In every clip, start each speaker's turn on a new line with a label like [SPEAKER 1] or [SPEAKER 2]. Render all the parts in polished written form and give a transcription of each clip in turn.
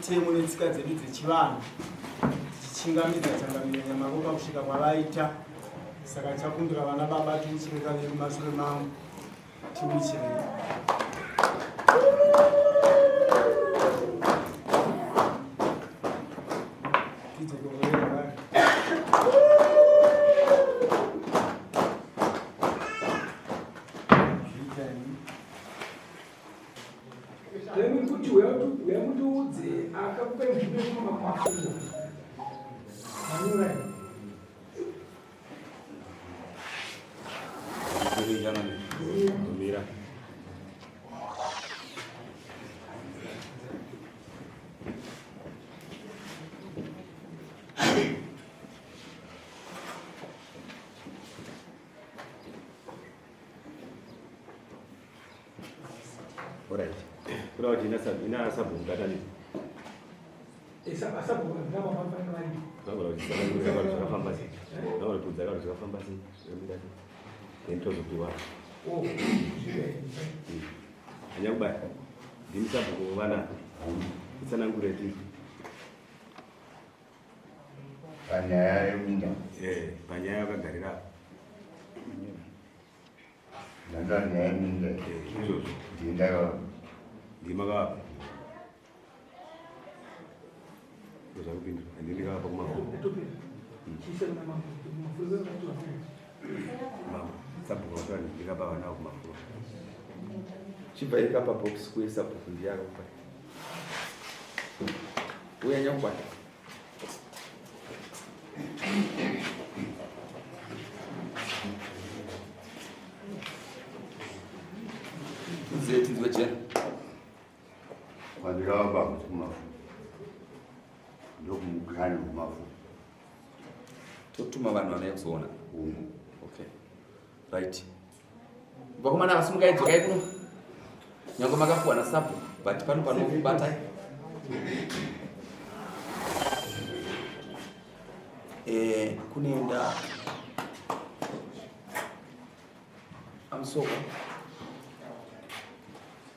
[SPEAKER 1] Pamutemo netsika dzedu dzechivanhu tichichingamidza changamire Nyamaropa kusvika kwavaita. Saka ndichakumbira vana baba tiuchire kaviri mumashure mangu tiuchirei.
[SPEAKER 2] Then kuti uya mutiudze akakupa mvumo yekumama kwako. Manyura.
[SPEAKER 3] Mira. Alright. Kuda kuti ina sub ina sub mubatani.
[SPEAKER 2] Esa sub ngama famba vari.
[SPEAKER 3] Zvakura kuti zvakafamba sei. Zvakura kuti dzakaro zvakafamba sei. Zvamira sei. Then tozopiwa.
[SPEAKER 2] Oh.
[SPEAKER 3] Anyakubaya. Ndimi sabhuku vana. Tsanangure tizwe.
[SPEAKER 4] Panyaya yeminda.
[SPEAKER 3] Eh, panyaya yakagarira apa.
[SPEAKER 4] Ndanda nyaya yeminda.
[SPEAKER 3] Eh, izvozvo.
[SPEAKER 4] Ndiye ndakavapa.
[SPEAKER 3] Ndiye makavapa. Ndozvakupindura. Handii ndikavapa kumafuro. Mambo, sabhuku vatora ndikapa vana avo kumafuro.
[SPEAKER 5] Chibva ikapa box kuye sabhuku ndiye akakupa. Uya nyakubata. Uziye tinzwe jena.
[SPEAKER 4] Kwandikavapa kumafu. Ndokumugani kumafu.
[SPEAKER 5] Totuma vanhu vanouya kuzoona. Okay. Right. Vakomana vasimukai dzokai kuno. Nyange makapuwa nasapo but pano panokubatai. Eh, kunoenda amusoko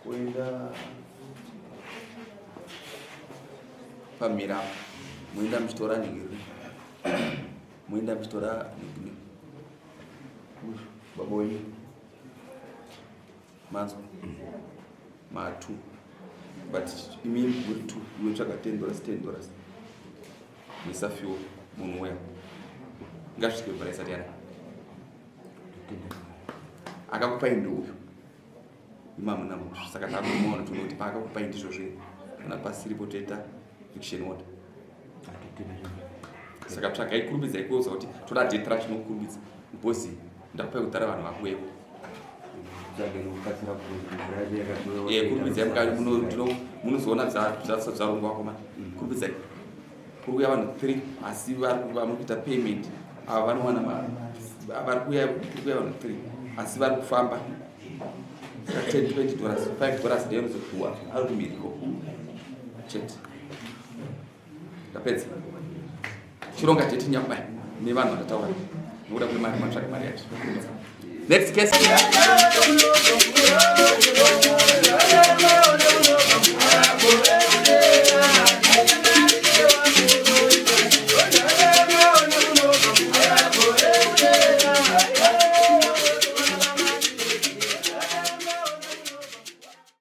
[SPEAKER 5] kuenda pamira muenda muchitora ningiri muenda muchitora ningiri baba wenyu manzwa matu but imi muri two iwe tsvaga 10 dollars 10 dollars muisa fuel munhu uya ngasvike mvura isati yana akakupai ndouyu imamuna mhosva saka takumaona toona kuti paakakupai ndizvo zve kana pasiripo toita fiction order saka tsvagai kurumidzai kuudza kuti toda date racho nokukurumidza because ndakupai kudhara vanhu vakuwepo eh, kurumidzai munozoona zvarongwa vakoma mm. kurumidzai kuri kuuya vanhu 3 asi vari kuita payment ava vanowana vari kuuya vanhu 3 asi vari kufamba 10 20 dollars 5 dollars ndeyanozopuwa ari kumhiriko chete ndapedza chironga chete nyakubaya nevanhu vandataura nokuda kune mari matsvaka mari yacho next case.